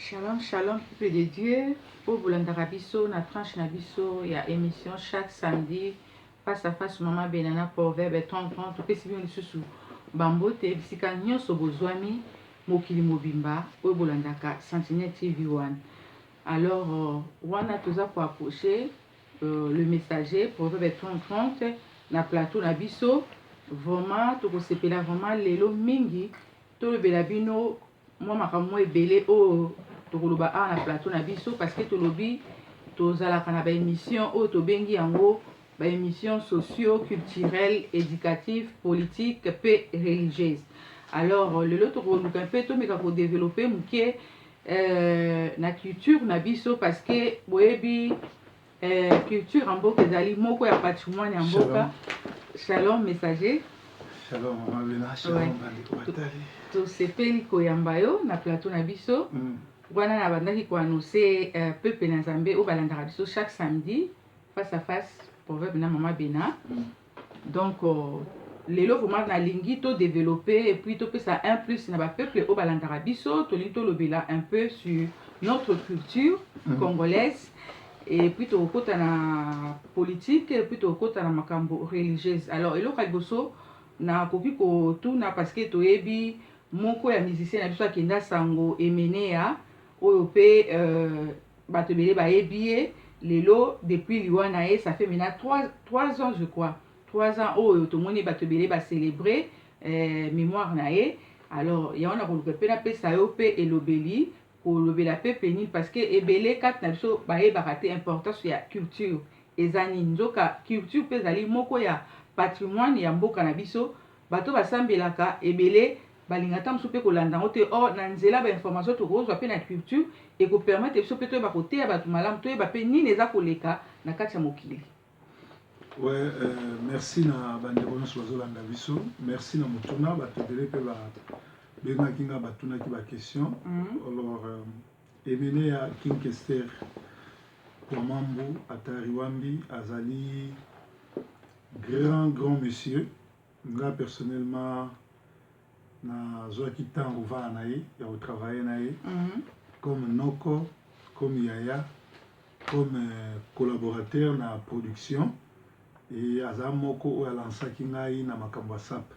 Shalom, shalom, peuple de Dieu. Oyo bolandaka biso na tranche na biso ya émission chaque samedi, Face à face, Mama Bena na Proverbe 30. Topesi bino lisusu bambote bisika nyonso bozwami, mokili mobimba oyo bolandaka Sentinelle TV 1. Alors wana toza koapproche le messager Proverbe 30 na plateau na biso. Vraiment tokosepela vraiment lelo mingi tolobela bino mwa makambo mwa ebele oyo tokoloba awa na plateau na biso, parce que tolobi tozalaka na baémission oyo tobengi yango baémission socio culturelle, éducative, politique mpe religieuse. Alors lelo tokoluka mpe tomeka kodévelopper moke na culture na biso, parce que boyebi culture ya mboka ezali moko ya patrimoine ya mboka. Shalom, messager. Shalom, Mama Bena, shalom bandeko batali. Tosepeli koyamba yo na plateau na biso. Wana na bandaki koannoncer peuple na Nzambe oyo balandaka biso chaque samedi, Face à face, Proverbe na Mama Bena. Donc lelo vraiment nalingi todévelopper et puis topesa un plus na bapeuple oyo balandaka biso. Tolingi tolobela un peu sur notre culture congolaise et puis tokokota na politique et puis tokokota na makambo religieuse. Alors eloko ya liboso nakoki kotuna, parce que toyebi moko ya musicien na biso akenda sango, Emeneya, oyo mpe bato ebele bayebi ye lelo. Depuis liwa na ye, ça fait maintenant 3 ans, je crois, 3 ans oyo tomoni bato ebele bacélébrer mémoire na ye. Alors yango na koluka mpe napesa yo mpe elobeli kolobela mpe penini, parce que ebele kati na biso bayebaka te importance ya culture eza nini. Nzoka culture mpe ezali moko ya patrimoine ya mboka na biso. Bato basambelaka ebele balinga ata mosusu mpe kolanda yango te. Or na nzela bainformation tokozwa mpe na culture ekopermettre biso mpe toyeba koteya bato malamu, toyeba mpe nini eza koleka na kati ya mokili. Ouais, merci na bandeko nyonso bazolanda biso. Merci na motuna. Bato ebele mpe babengaki nga, batunaki baquestion. Alors Emeneya King Kester Kwamambu Atari Wambi azali grand grand monsieur. Nga personnellement nazwaki ntango kovanda na ye, ya kotravailler na ye comme noko, comme yaya, comme collaborateur na production. E aza moko oyo alansaki ngai na makambo ya sape,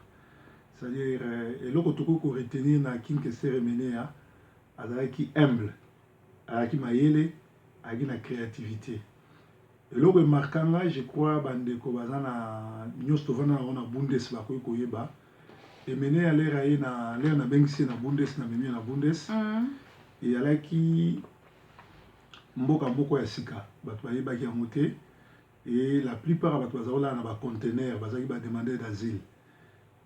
c'est-à-dire eloko tokoki koretenir na King Kester Emeneya, azalaki humble, azalaki mayele, azalaki na créativité. Eloko emarqua ngai, je crois bandeko baza na nyonso tovanda nango na Bundes bakoki koyeba Emeneya. L'heure aye na l'heure nabengisi ye na Bundes, namemi ye na Bundes, eyalaki mboka moko ya sika, bato bayebaki yango te et la plupart ya bato baza kolala na baconteneur, bazalaki bademandeur d'asile.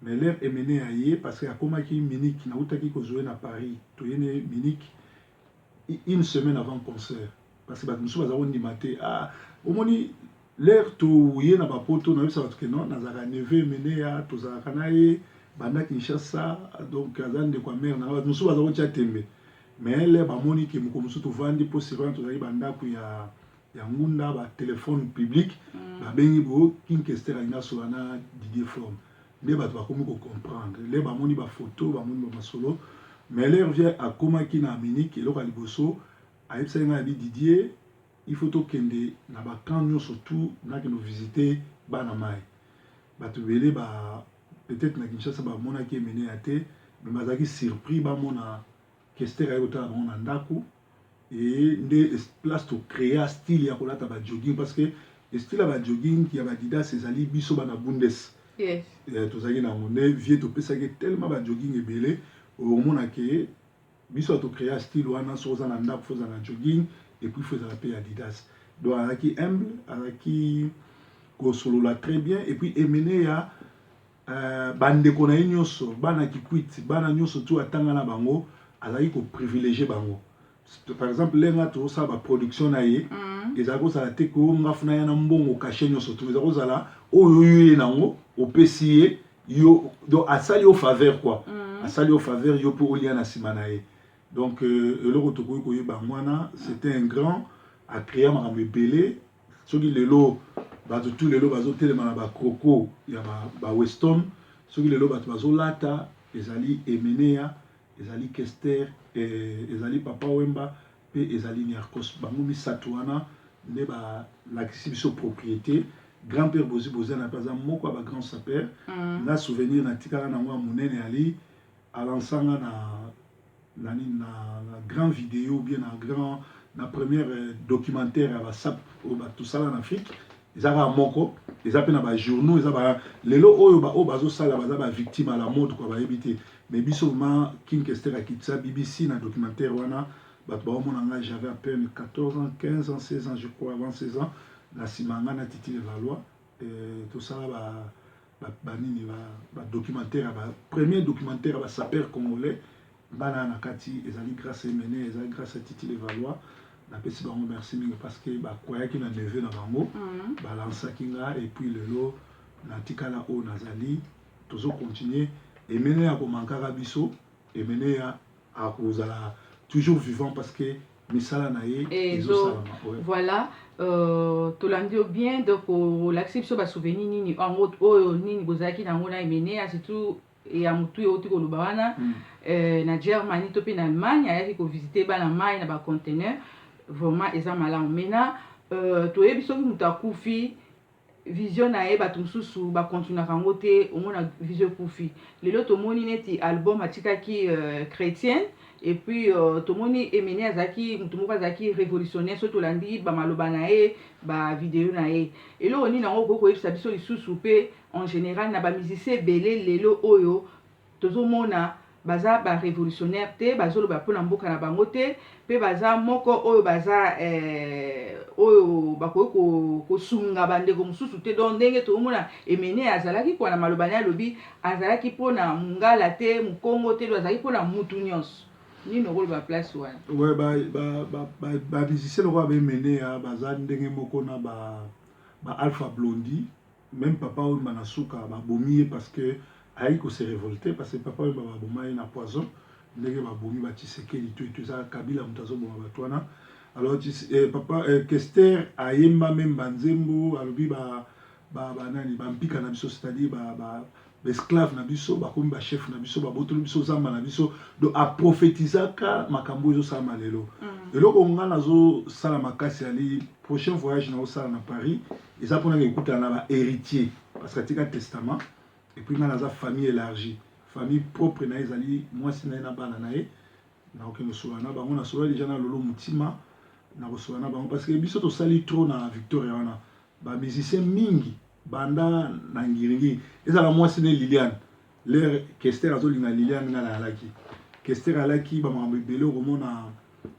Mais l'heure Emeneya ye, parce que akomaki Munich, nautaki kozwa ye na Paris, toyene Munich une semaine avant concert, parce que bato mosusu baza kondima te. Ah, omoni l'heure toye na bapoto, nayebisa bato ke non, nazalaka neveu Emeneya, tozalaka na ye banda Kinshasa, donc aza ndeko ya mare nanga. Bato mosusu baza kotia tembe, mais l'heure bamoni ke moko mosusu tovandi mpo sikoyo tozalaki bandako ya ngunda, batelefone public babengi bo King Kester alingi asola na Didier Forme, nde bato bakomi kocomprendre l'heure bamoni bafoto, bamoni bamasolo. Mais l'heure vieux akomaki na Munich, eloko ya liboso ayebisaki ngai, abi: "Didier, il faut tokende na bacamp nyonso tu, nakende visite bana mai." Bato ebele ba peut-être na Kinshasa bamonaki Emeneya te, mais bazalaki surpris bamona Kester aye kotala bango na ndako. E nde place tocréa style ya kolata bajogging, parce que style ya bajogging ya baadidas ezali biso bana Bundes. Tozalaki nango nde vieux topesaki tellement bajogging ebele, omona ke biso tocréa style wana. Soki oza na ndako, faut ozala na jogging et puis faut ezala mpe ya Adidas. Donc azalaki humble, azalaki kosolola très bien. Et puis Emeneya, bandeko na ye nyonso, bana Kikwit, bana nyonso tu atanga na bango, azalaki koprivilégie bango. Par exemple ndenge tozosala baproduction na ye, ezala kozala te ko nga funa ya na mbongo cachet nyonso tu, eza kozala oyo oyo ye nango opesi ye yo. Donc asali yo faveur quoi, asali yo faveur, yo mpe olia na nsima na ye. Donc eloko tokoki koyeba yango wana, c'était un grand, acréa makambo ebele. Soki lelo bato tu lelo bazotelema na bacroco ya baweston, soki lelo bato bazolata, ezali Emeneya. Ezali Kester, ezali Papa Wemba mpe ezali Niarcos. Bango misato wana nde balakisi biso propriété. Grand père Bozi Boziana mpe aza moko ya bagrand sapeur. Nga, souvenir natikala nango ya monene, ali alansanga na nini, na grand vidéo, bien na grand, na première documentaire ya basap oyo tosala na Afrique. Eza kaka moko, eza mpe na bajournaux. Eza ba lelo oyo oyo bazosala, baza bavictime à la mode quoi, bayebi te. Mais biso vraiment, King Kester akitisa BBC na documentaire wana. Bato baomona ngai, j'avais à peine 14 ans, 15 ans, 16 ans je crois, avant 16 ans. Na nsima ngai na Titi Levaloi, tosala banini, badocumentaire, ba premier documentaire ya basapeur congolais. Bana na kati, ezali grâce Emene, ezali grâce à Titi Levaloi. Napesi bango merci mingi parce que bakwayaki na neveu na bango. Balansaki nga et puis lelo natikala oyo nazali, tozocontinue. Emene ya komankaka biso, Emene ya akozala toujours vivant parce que misala na ye ezosalama. Voilà, tolandi yo bien. Donc olakisi biso basouvenir nini yango oyo nini bozalaki nango na Emene, surtout ya motu oyo oti koloba wana. Na Germany to mpe na Allemagne, ayaki kovisite bana mai na baconteneur. Vraiment eza malamu. Maintenant, toyebi soki moto akufi, vision na ye, bato mosusu bakontinuaka yango te. Omona vision ekufi. Lelo tomoni neti album atikaki, chrétienne. Et puis tomoni Emene azalaki motu moko azalaki révolutionnaire. So tolandi bamaloba na ye, bavideo na ye, eloko nini yango okoki koyebisa biso lisusu? Mpe en général na bamusicien ebele lelo oyo tozomona baza barévolutionnaire te, bazoloba mpona mboka na bango te, mpe baza moko oyo baza oyo bakoki kosunga bandeko mosusu te. Donc ndenge tozomona Emene azalaki kwa na maloba na ye, alobi azalaki mpona mongala te, mokongo te, azalaki mpona mutu nyonso. Nini okoloba place wana? Ouais, bamusicien lokola baemene baza ndenge moko na ba Alpha Blondy, même Papa Wemba. Na suka babomi ye parce que ayaki kose révolter, parce que Papa Wemba baboma ye na poison, ndenge babomi baTshisekedi to eto. Eza Kabila moto azoboma bato wana. Alors papa Kester ayemba même banzembo, alobi banani, bampika na biso, c'est-à-dire baesclave na biso, bakomi bachef na biso, babotoli biso zamba na biso. Donc aprofetizaka makambo oyo ezosalama lelo. Eloko nga nazosala makasi, ali prochain voyage naosala na Paris, eza mpona ekutana na bahéritier, parce que atika testament. Et puis nga naza famille élargie, famille propre na ye ezali mwasi na ye na bana na ye. Nakokende kosolola na bango. Nasolola déjà na Lolo Motima, nakosolola na bango, parce que biso tosali trop na Victoria wana, bamusicien mingi banda na Ngiringiri. Ezala mwasi ne Liliane, l'heure Kester azolinga Liliane, nga nayalaki. Kester alaki bamakambo ebele. Okomona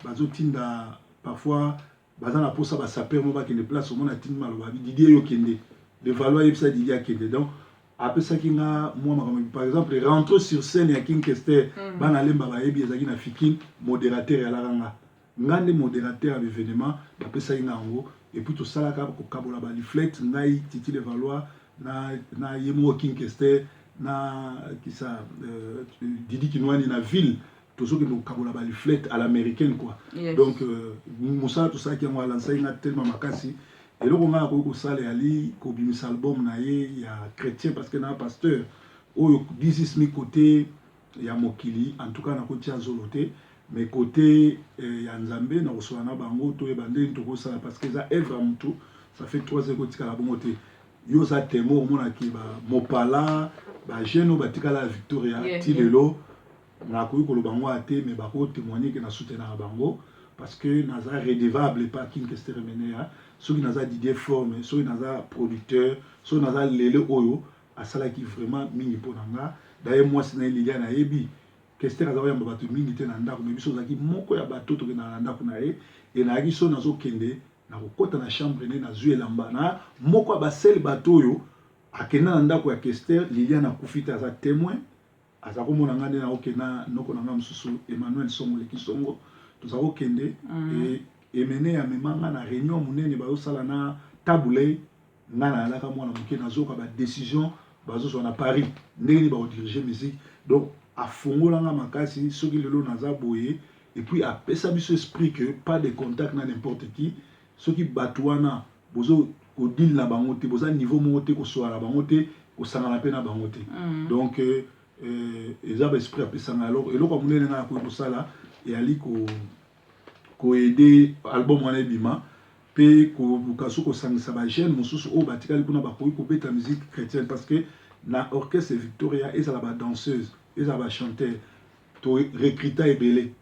bazotinda parfois, baza na mposa basapeur mo bakende place. Omona atindi maloba, abi Didier, yo kende. Levaloi ayebisa Didier akende. Donc apesaki nga mwa makambo, par exemple rentre sur scène ya King Kester. Bana Lemba bayebi, ezalaki na Fikine, modérateur alaka nga. Nga nde modérateur ya baévénement, bapesaki nga yango. Et puis tosalaka kokabola baleaflet, ngai, Titi Levaloi na ye moko King Kester na kisa Didi Kinwani na ville. Tozokende kokabola baleaflet à l'américaine quoi. Donc mosala tosalaki yango, alansaki nga tellement makasi. Eloko ngai akoki kosala yali kobimisa album na ye ya chrétien, parce que na pasteur oyo disismi côté ya mokili, en tout cas nakotia zolo te, mais côté ya Nzambe, nakosola na bango, toyeba ndenge tokosala, parce que eza œuvre ya motu. Ça fait 3 ans kotikala bongo te. Yo oza témoin, omonaki bamopala, bajeune oyo batikala ya Victoria ti lelo. Nakoki koloba yango ya te, mais bakotémoigne ke nasoutenaka bango, parce que naza redevable epa King Kester Emeneya. Soki naza Didier Forme, soki naza producteur, soki naza lelo oyo, asalaki vraiment mingi mpo na nga. Daye mwasi na ye Liliane ayebi. Kester aza koyamba bato mingi te na ndako, mais biso ozalaki moko ya bato tokendaka na ndako na ye. E nayaki, so nazokende, nakokɔta na chambre nde nazwi elamba na moko ya basele. Bato oyo akenda na ndako ya Kester, Liliane akufi te, aza témoin. Aza komona nga nde nakokenda, noko na nga mosusu Emmanuel Songo Leki Songo, toza kokende. Emene amema nga na réunion monene bazosala na Tabuley. Nga nayalaka mwana moke, nazoka badécision bazozwa na Paris, ndenge nini bakodirige musique. Donc afungolanga makasi soki lelo naza boye. Et puis apesa biso esprit que pas de contact na n'importe qui. Soki bato wana bozo kodile na bango te, boza niveau moko te, kosola na bango te, kosangana mpe na bango te. Donc Eza baesprit apesanga. Alors eloko ya monene ngai nakoki kosala eyali koaider album wana ebima, mpe koluka so kosangisa bajeune mosusu oyo batikali kuna, bakoki kobeta musique chrétienne, parce que na orchestre Victoria, ezala badanseuse, ezala bachanteur, torecruta ebele,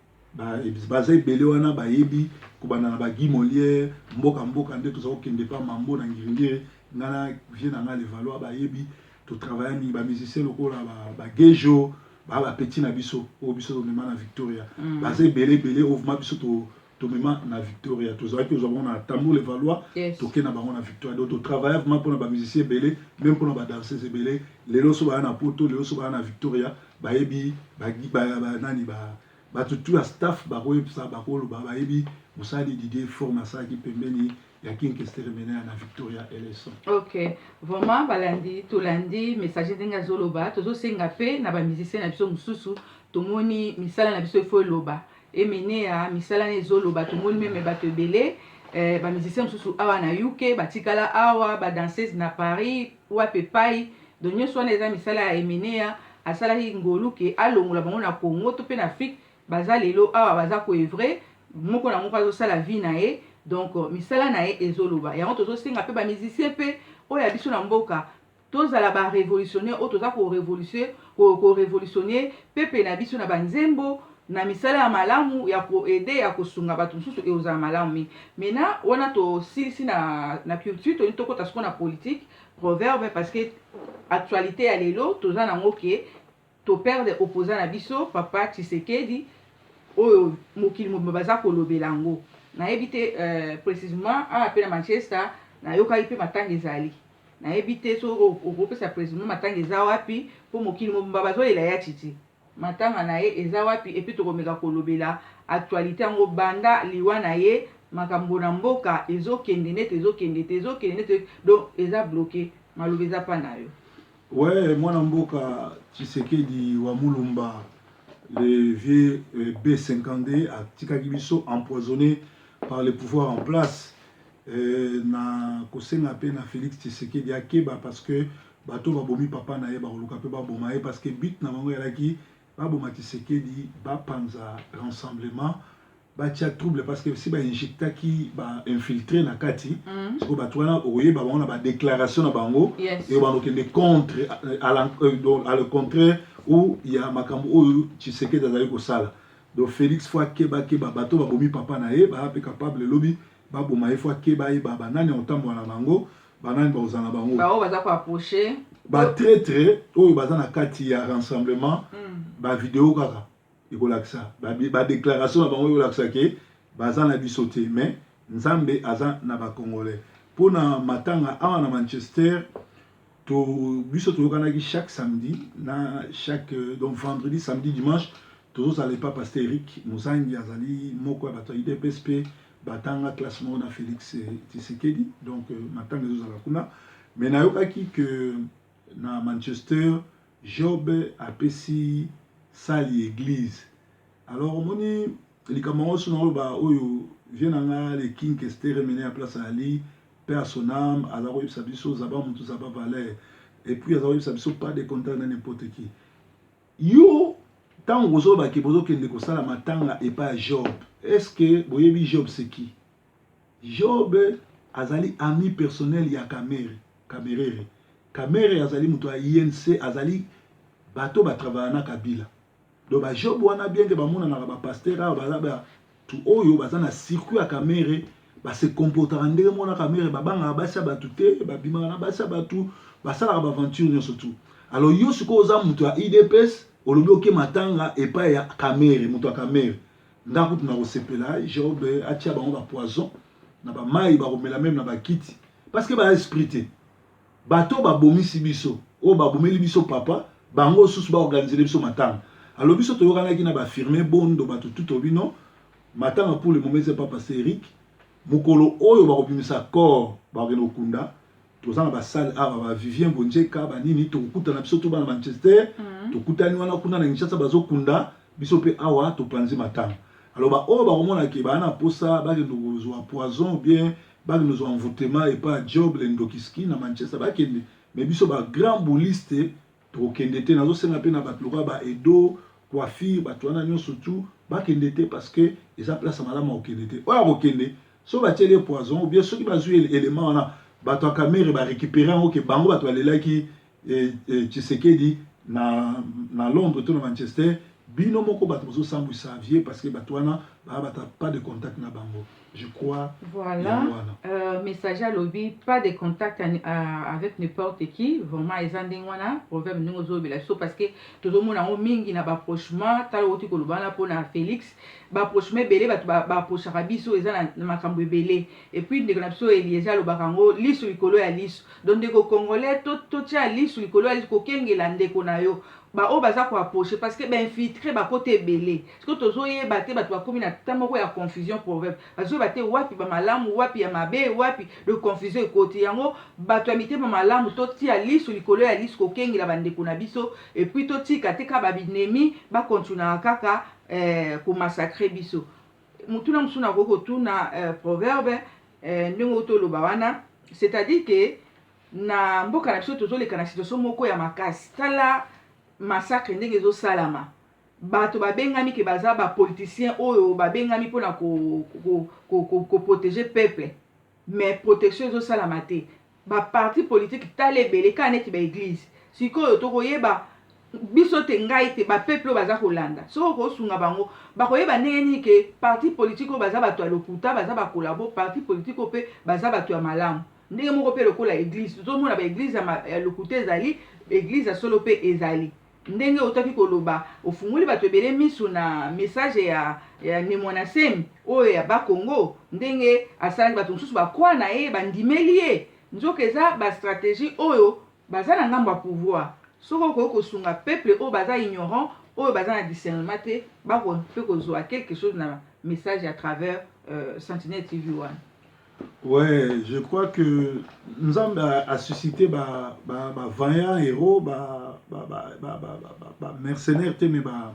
baza ebele wana bayebi kobanda na baGuy Molière, mboka mboka nde toza kokende pa mambo na Ngiringiri. Ngai na vie na ngai Levaloi bayebi, totravaille mingi, bamusicien lokola bagejo, baa bapeti na biso oyo biso tomema na Victoria. Baza ebele ebele oyo vraiment biso tomema na Victoria. Tozalaki kozwa bango na Tambour Levaloi, toke na bango na Victoria. Donc totravaille vraiment mpona bamusicien ebele, même mpona badanseuse ebele. Lelo so baya na Poto, lelo so baya na Victoria, bayebi nani, bato tu ya staff bakoyebisa, bakoloba, bayebi mosali Didier Forme asalaki pembeni ya King Kester Emeneya na Victoria Eleison. Ok, vraiment balandi, tolandi message ndenge azoloba. Tozosenga mpe na bamusicien na biso mosusu. Tomoni misala na biso efo eloba. Emeneya misala na ezoloba. Tomoni même bato ebele, bamusicien mosusu awa na UK batikala awa, badanseuse na Paris, wapi epai. Donc nyonso wana eza misala ya Emeneya. Asalaki ngolu ke alongola bango na Congo to mpe na Afrique. Baza lelo awa, baza koœuvrer, moko na moko azosala vie na ye. Donc misala na ye ezoloba. Yango tozosenga mpe bamusicien mpe oyo ya biso na mboka, tozala barévolutionnaire oyo toza korévolutionner pepe na biso na banzembo, na misala ya malamu ya koaider, ya kosunga bato mosusu, ekozala malamu mingi. Maintenant wana tosilisi na culture, tolingi tokɔta sikoyo na politique, proverbe, parce que actualité ya lelo toza nango ke toperdre opposant na biso, papa Tshisekedi, oyo mokili mobimba baza kolobela yango. Nayebi te précisément awa mpe na Manchester nayokaki mpe matanga ezali. Nayebi te soki okopesa précisément matanga eza wapi, mpo mokili mobimba bazoyela ya Tshitshi, matanga na ye eza wapi. Et puis tokomeka kolobela actualité yango banda liwa na ye. Makambo na mboka ezokende nete ezokende te, ezokende nete, donc eza bloqué. Maloba eza mpa na yo. Ouais, mwana mboka Tshisekedi wa Mulumba, le vieux B52, atikaki biso empoisonné par le pouvoir en place. Na kosenga mpe na Félix Tshisekedi akeba, parce que bato babomi papa na ye bakoluka mpe baboma ye, parce que but na bango ezalaki baboma Tshisekedi, bapanza rassemblement, batia trouble, parce que si bainjectaki bainfiltré na kati. Sikoyo bato wana okoyeba bango na badéclaration na bango eyo bandokende contre, à le contraire ou ya makambo oyo Tshisekedi azali kosala. Donc Félix faut akeba, akeba. Bato babomi papa na ye baya mpe capable elobi baboma ye. Faut akeba, ayeba banani ya kotambola na bango, banani bakozala na bango. Bao baza koapprocher. Batraître oyo baza na kati ya rassemblement, bavideo kaka ekolakisa, badéclaration na bango ekolakisa ke baza na biso te. Mais Nzambe aza na bacongolais. Mpona matanga awa na Manchester, to biso toyokanaki chaque samedi na chaque, donc vendredi, samedi, dimanche, tozozala epa pasteur Eric Mozangi. Azali moko ya bato ya UDPS mpe batanga classe moko na Félix Tshisekedi. Donc matanga ezozala kuna. Mais nayokaki ke na Manchester Job apesi salle église. Alors omoni likambo yango, so naoloba oyo vie na nga, le King Kester Emeneya place ali mpe à son âme, aza koyebisa biso zaba motu, zaba valeur. Et puis aza koyebisa biso pas de contact na n'importe qui. Yo ntango ozolobaki bozokende kosala matanga epai ya Job, est ce que boyebi Job c'est qui? Job azali ami personnel ya Kamerhe. Kamerere, Kamerhe azali moto ya UNC, azali bato batravailla na Kabila. Donc bajob wana, bien ke bamonanaka bapasteur awa, baza bato oyo baza na circuit ya Kamerhe, base comportaka ndenge mona Kamerhe, babangaka basi ya bato te, babimaka na basi ya bato, basalaka baaventure nyonso tu. Alors yo sikoyo oza moto ya UDPS, olobi oke matanga epai ya Kamerhe, moto ya Kamerhe. Nga kutu na kosepela Job atia bango bapoison na bamai bakomela, même na bakiti, parce que baya esprit te. Bato babomisi biso, oyo babomeli biso papa, bango susu baorganizele biso matanga. Alors biso toyokanaki na bafirme bondo, bato tu tobi non, matanga pour le moment eza papa Eric. Mokolo oyo bakobimisa corps, bakokende kokunda, toza na basale awa, bavivien bonjeka banini, tokokutana biso to bana Manchester. Tokutani wana kuna na Kinshasa, bazokunda biso mpe awa topanzi matanga. Alors baoyo bakomonake baa na posa bakende kozwa poison, bien bakende kozwa envoûtement epai ya Job le Ndokiski na Manchester, bakende. Mais biso bagrand bouliste. Tokokende te. Nazosenga mpe na bato lokola ba Edo Coiffure, bato wana nyonso tu bakende te, parce que eza place ya malamu ya kokende te. Oyo akokende, soki batieli ye poison ou bien soki bazwi élément wana, bato ya Kamerhe barécupérer yango, ke bango bato balelaki Tshisekedi na Londres to na Manchester. Bino moko bato bozosambwisa vie, parce que bato wana baya bata pas de contact na bango, je crois. Voilà. Messager alobi pas de contact avec n'importe qui. Vraiment, eza ndenge wana, Proverbe, ndenge ozolobela biso, parce que tozomona yango mingi na baapprochement. Tala, oti koloba wana mpona Félix, baapprochement ebele, bato baapprochaka biso, eza na makambo ebele. Et puis ndeko na biso Eliezer alobaka yango, liso likolo ya liso. Donc ndeko congolais, totia liso likolo ya liso, kokengela ndeko na yo, baoyo baza koapprocher, parce que bainfiltrés bakota ebele. Soki tozoyeba te, bato bakomi na ta moko ya confusion, Proverbe, bazoyeba te wapi bamalamu, wapi ya mabe, wapi de confusion ekoti yango. Bato ya mitema malamu, totia liso likolo ya liso, kokengela bandeko na biso, et puis totika te kaka babinemi bakontinuaka kaka komassacrer biso. Motuna mosusu nakoki kotuna, Proverbe, ndenge oyo toloba wana, c'est-à-dire ke na mboka na biso tozoleka na situation moko ya makasi. Tala massacre ndenge ezosalama. Bato babengami ke baza bapoliticien oyo babengami mpona koprotéger peuple, mais protection ezosalama te. Baparti politique, tala ebele kaka neti baéglise. Sikoyo tokoyeba biso te, ngai te, bapeuple oyo baza kolanda, soki okosunga bango, bakoyeba ndenge nini ke parti politique oyo baza bato ya lokuta, baza bacollabo, parti politique oyo mpe baza bato ya malamu? Ndenge moko mpe lokola église, tozomona baéglise ya lokuta ezali, église ya solo mpe ezali. Ndenge otaki koloba, ofungoli bato ebele miso na message ya Ne Muanda Nsemi oyo ya Bakongo, ndenge asalaki bato mosusu bakwa na ye, bandimeli ye, nzoka eza bastratégie oyo baza na ngambo ya pouvoir. Soki okoki kosunga peuple oyo baza ignorant, oyo baza na discernement te, bako mpe kozwa quelque chose na message à travers Sentinelle TV wana. Ouais, je crois que Nzambe a suscité ba vaillant héros, ba mercenaires te, mais ba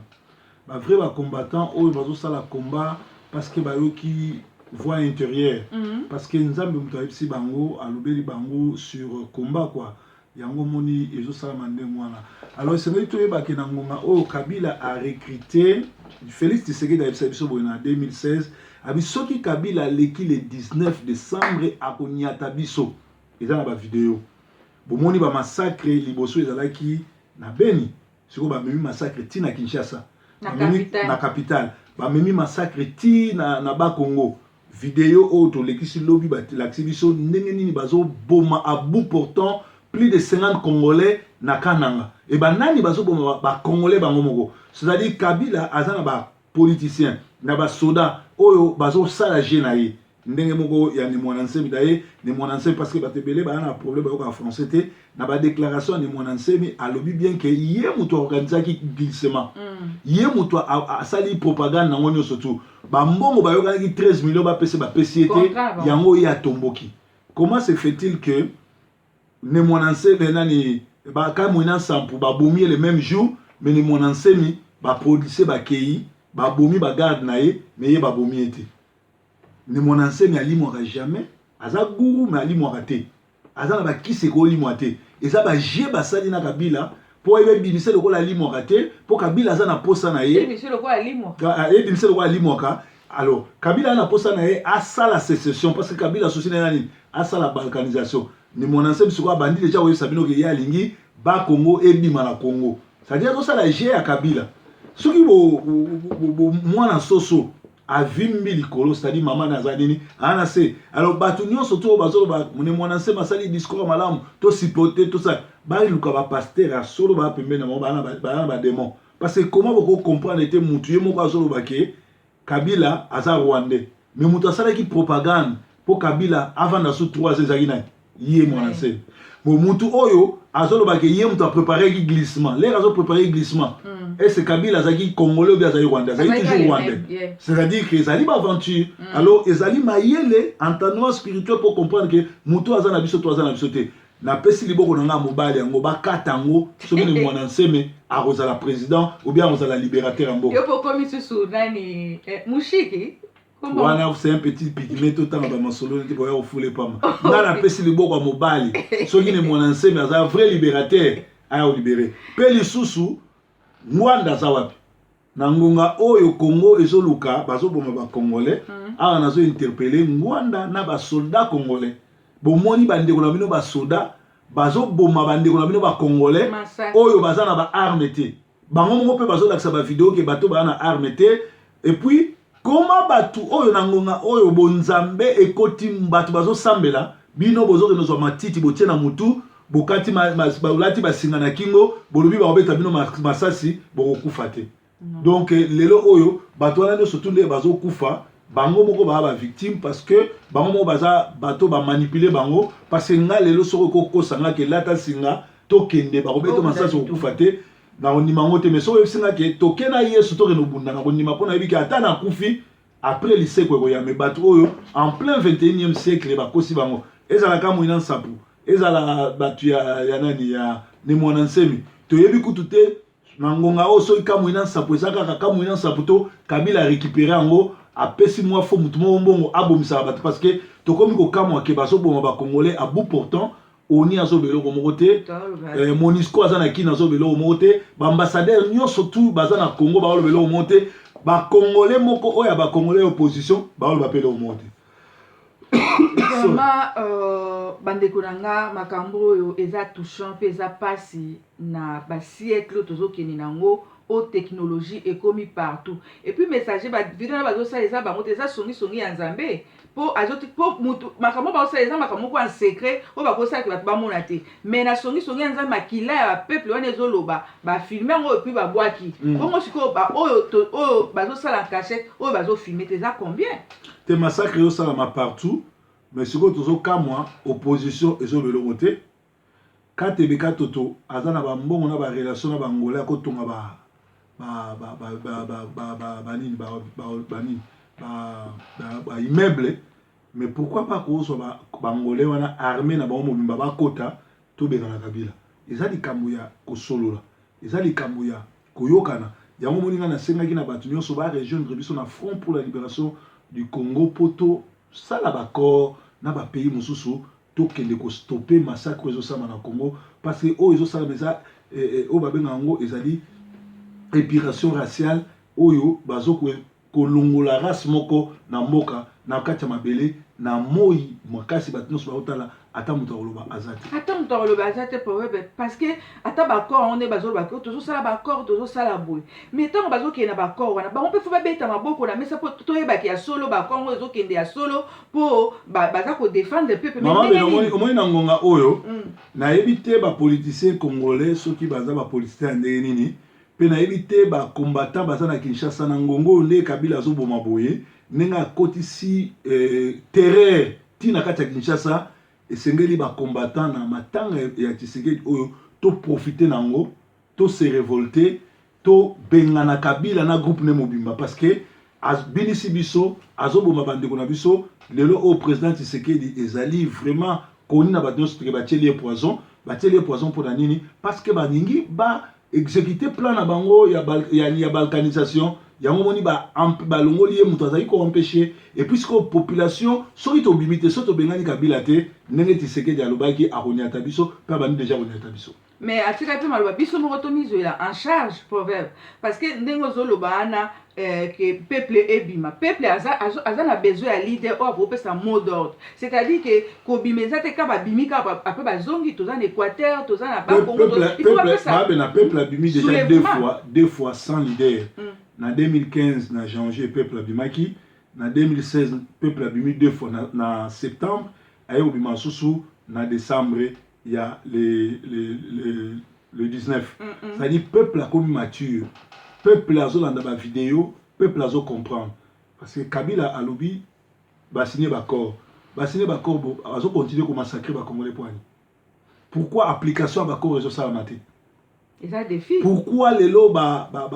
vrai ba combattant oyo bazosala combat parce que bayoki voix intérieure, parce que Nzambe moto ayebisi bango, alobeli bango sur combat quoi. Yango moni ezosalama ndenge wana. Alors esengeli toyebake na ngonga oyo Kabila arecruté Félix Tshisekedi, ayebisa biso boye na 2016, abi soki Kabila aleki le 19 décembre, akoniata biso. Eza na bavideo, bomoni bamassacre liboso ezalaki na Beni, sikoyo bamemi massacre ti na Kinshasa. Na capitale bamemi massacre ti na Bakongo. Video oyo tolekisi lobi, balakisi biso ndenge nini bazoboma à bout portant plus de 50 Congolais na Kananga. E banani bazoboma? Bacongolais bango moko. C'est-à-dire Kabila aza na bapoliticien, na basoda oyo bazosala jeu na ye, ndenge moko ya Ne Muanda Nsemi. Daye Ne Muanda Nsemi, parce que bato ebele baya na problème, bayokaka français te. Na badéclaration ya Ne Muanda Nsemi, alobi bien ke ye moto aorganisaki glissement. Ye moto asali propagande nango nyonso tu. Bambongo bayokanaki 13 millions, bapesi, bapesi ye te, yango ye atomboki. Comment se fait-il que Ne Muanda Nsemi, nani, Bakamuina Nsapu babomi ye le même jour, mais Ne Muanda Nsemi, bapolicier bakei, babomi bagarde na ye, mais ye babomi ye te? Ne Muanda Nsemi alimwaka jamais. Aza gourou, mais alimwaka te. Aza na bakisi ekolimwa te. Eza bajeu basali na Kabila mpo ebimisa lokola alimwaka te, mpo Kabila aza na posa na ye. Ebimisa lokola alimwaka. Alors Kabila aza na posa na ye asala sécession, parce que Kabila souci na ye nani? Asala balkanisation. Ne Muanda Nsemi sikoyo abandi deja koyebisa bino ke ye alingi Bakongo ebima na Congo, c'est-à-dire azosala jeu ya Kabila. Soki mwana soso avimbi likolo, c'est-à-dire mama na aza nini, aa na se. Alors bato nyonso to bazoloba Ne Muanda Nsemi asali discours ya malamu, tosupporte, tosala, baluka bapasteur ya solo baya pembeni na bango, baya na badémon. Parce que comment bokocomprendre te mutu ye moko azoloba ke Kabila aza rwandais, mais moto asalaki propagande mpo Kabila avanda so 3 ans ezalaki nani? Ye Muanda Nsemi. Bon, mutu oyo azoloba ke ye moto aprépareki glissement, l'heure azoprépare glissement, est ce Kabila azalaki congolais obi azali rwandais? Azali toujours rwandais. C'est-à-dire que ezali baaventure. Alors ezali mayele, entendement spirituel pour comprendre ke motu aza na biso to aza na biso te. Napesi liboko na ngai mobali, yango bakata yango soki Ne Muanda Nsemi akozala président ou bien akozala libérateur ya mboka. Yo pokomi susu nani, mushiki? Wana c'est un petit pygmée. Totanga bamasolo neti boya kofula epamba. Ngai napesi liboko ya mobali, soki Ne Muanda Nsemi aza vrai libérateur. Aya kolibérer. Mpe lisusu, Ngwanda aza wapi na ngonga oyo Congo ezoluka, bazoboma Bacongolais? Awa nazointerpeller Ngwanda na basoldat congolais. Bomoni bandeko na bino basoda bazoboma bandeko na bino Bacongolais oyo baza na baarme te. Bango moko mpe bazolakisa bavideo ke bato baza na arme te. Et puis koma bato oyo na ngonga oyo bonzambe ekoti, bato bazosambela, bino bozokende ozwa matiti, botie na mutu, bokati, bolati basinga na kingo, bolobi bakobeta bino masasi, bokokufa te. Donc lelo oyo bato wana nyonso tu nde bazokufa, bango moko baa bavictime, parce que bango moko baza bato bamanipuler bango. Parce que nga lelo, soki okokosa nga ke lata singa, tokende, bakobeta masasi, okokufa te, nakondima yango te. Mais soki oyebisi nga ke toke na Yesu, tokende obunda, nakondima, mpo nayebi ke ata nakufi, après liseko ekoya. Mais bato oyo en plein 21e siècle bakosi bango. Ezalaka Mwina Nsapu, ezala bato ya nani, ya Ne Mwana Nsemi, toyebi kutu te na ngonga oyo soki Kamwina Nsapu eza kaka Kamwina Nsapu to Kabila récupéré yango, apesi mwa fo motu moko mbongo abomisaka bato. Parce que tokomi kokamwa ke bazoboma Bacongolais à bout portant, ONU azoba eloko moko te, MONUSCO aza na Kini azoba eloko moko te, baambassadeur nyonso tu baza na Congo baoloba eloko moko te, Bacongolais moko oyo ya Bacongolais ya opposition baoloba mpe eloko moko te. Vraiment, bandeko na nga, makambo oyo eza touchant mpe eza mpasi na basiècle oyo tozokende nango, oyo technologie ekomi partout. Et puis messager bavideo na bazosala eza bango te, eza songisongi ya Nzambe, mpo azoti mpo mutu makambo bazosala eza makambo moko ya secret oyo bakosalaka bato bamona te. Mais na songisongi ya Nzambe, makila ya bapeuple wana ezoloba, bafilmer yango et puis babwaki. Bongo sikoyo oyo bazosala cachette, oyo bazofilmer te, eza combien? Te, massacre ezosalama partout, mais sikoyo tozokamwa, opposition ezoloba eloko te. Katebe Katoto aza na bambongo na barelation na Bangolais, akotonga banini, banini, baimmeuble. Mais pourquoi pas kozwa Bangolais wana, armée na bango mobimba, bakota, tobengana Kabila? Eza likambo ya kosolola, eza likambo ya koyokana. Yango moni nga nasengaki na bato nyonso barejoindre biso na Front pour la libération du Congo, mpo tosala baaccord na bapays mosusu, tokende kostopper massacre oyo ezosalama na Congo. Parce que oyo ezosalama eza oyo babengaka yango ezali épuration raciale, oyo bazo kolongola race moko na mboka, na kati ya mabele, na moi makasi. Bato nyonso baotala, ata moto akoloba aza te. Ata moto akoloba aza te, problème, parce que ata baaccord yango nde bazoloba ke tozosala baaccord, tozosala boye, mais ntango bazokende na baaccord wana, bango mpe fo babeta maboko na mesa mpo toyebaki ya solo baaccord yango ezokende ya solo, mpo baza kodéfendre peuple. Mama, omoni na ngonga oyo, nayebi te bapoliticien congolais soki baza bapoliticien ya ndenge nini, mpe nayebi te bacombattant baza na Kinshasa na ngongo oyo nde Kabila azoboma boye, ndenge akotisi terreur ntina kati ya Kinshasa. Esengeli bacombattant na matanga ya Tshisekedi oyo toprofiter nango, tose révolter, tobengana Kabila na groupe ne mobimba, parce que abinisi biso, azoboma bandeko na biso. Lelo oyo président Tshisekedi ezali vraiment koni na bato nyonso toke batieli ye poison. Batieli ye poison mpona nini? Parce que balingi ba exécuter plan na bango ya balkanisation. Yango moni balongoli ye, moto azali koempêcher. Et puis sikoyo population, soki tobimi te, soki tobengani Kabila te, ndenge Tshisekedi alobaki, akoniata biso, mpe abandi déjà koniata biso. Mais atikali mpe maloba, biso moko tomizwela en charge, proverbe, parce que ndenge ozoloba wana ke peuple ebima, peuple aza na besoin ya leader oyo akopesa mot d'ordre, c'est-à-dire ke kobima eza te ka babimi kaka, après bazongi. Toza na Équateur, toza na Babe na peuple abimi déjà deux fois, deux fois sans leader. Na 2015 na janvier peuple abimaki, na 2016 peuple abimi deux fois na septembre, aye kobima lisusu na décembre ya le 19. C'est-à-dire peuple akomi mature, peuple azolanda bavideo, peuple azocomprendre, parce que Kabila alobi basigner baaccord, basigner baaccord, azocontinuer komassacrer Bacongolais. Poani pourquoi application ya baaccord ezosalama te? Eza défi. Pourquoi lelo ba, ba, ba